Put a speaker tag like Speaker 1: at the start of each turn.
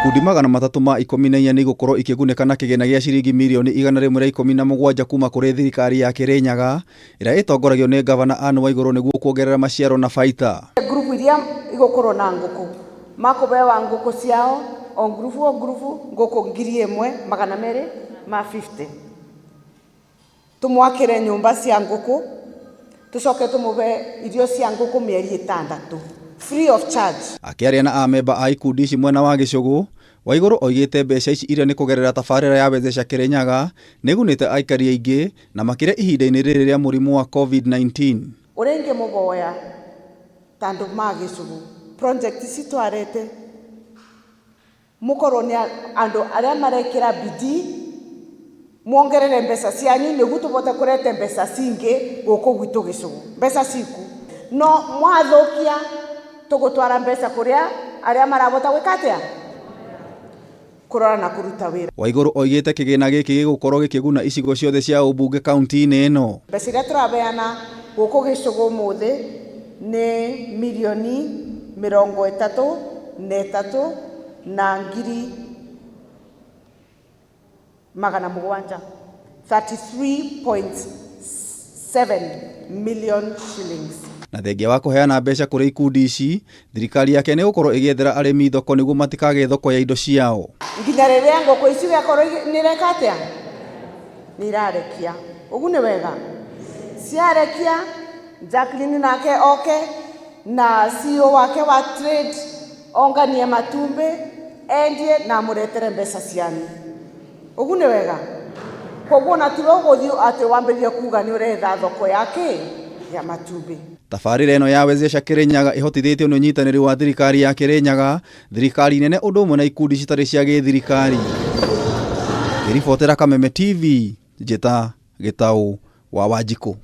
Speaker 1: Ikundi 314 nĩ igũkorwo ikĩgunĩka na kĩgĩna gĩa ciringi mirioni 117 kuma kũrĩ thirikari ya Kĩrĩnyaga ĩrĩa ĩtongoragio nĩ ngavana Anne Waigũrũ nĩguo kuongerera maciaro na baita.
Speaker 2: Ngurubu iria igũkorwo na ngũkũ makũbewa ngũkũ ciao o ngurubu o ngurubu ngũkũ 1250, tũmwakĩre nyũmba cia ngũkũ, tũcoke tũmũbe irio cia ngũkũ mĩeri 6 free of charge.
Speaker 1: Akĩaria na amemba a ikundi ici mwena wa Gĩcũgũ, Waigũrũ oigĩte mbeca ici iria nĩ kũgerera tabarĩra ya Wezesha Kĩrĩnyaga nĩgunĩte aikari aingĩ na makĩria ihinda-inĩ rĩrĩ rĩa mũrimũ wa COVID-19.
Speaker 2: Ũrĩa ingĩmũboya ta andũ ma Gĩcũgũ, project ici twarete mũkorwo nĩ andũ arĩa marekĩra bidii, muongerere mbeca cianyu nĩguo tũbote kũrete mbeca cingĩ gũkũ gwitũ Gĩcũgũ. Mbeca ciku no mwathũkia tũgũtwara mbeca kũrĩa arĩa marabota gwĩka atĩa, kũrora na kũruta wĩra.
Speaker 1: Waigũrũ oigĩte kĩgĩna gĩkĩ gĩgũkorwo gĩkĩguna icigo ciothe cia ũmbunge kaunti-inĩ ĩno.
Speaker 2: Mbeca iria tũrabeana gũkũ Gĩcũgũ ũmũthĩ nĩ mirioni 33 na ngiri 700, 33.7 million shillings.
Speaker 1: Na thengia wa kũheana mbeca kũrĩ ikundi ici, thirikari yake nĩ gũkorwo ĩgĩethera arĩmi thoko nĩguo matikage thoko ya indo ciao.
Speaker 2: Nginya rĩrĩa ngũkũ ici igakorwo nĩ ireka atĩa, nĩ irarekia. Ũguo nĩ wega ciarekia, Jacqueline nake oke na CEO wake wa trade onganie matumbĩ endie na amũretere mbeca cianyu. Ũguo nĩ wega. Koguo na tiwe ũgũthiĩ atĩ wambĩrĩrie kuga nĩ ũretha thoko ya kĩ ya matumbĩ.
Speaker 1: Tabarĩra ĩno ya Wezesha Kĩrĩnyaga ĩhotithĩtio nĩ ũnyitanĩri wa thirikari ya Kĩrĩnyaga, thirikari nene ũndũ ũmwe na ikundi citarĩ cia gĩthirikari. Ngĩribotera Kameme TV, njĩta Gĩtaũ wa Wanjikũ.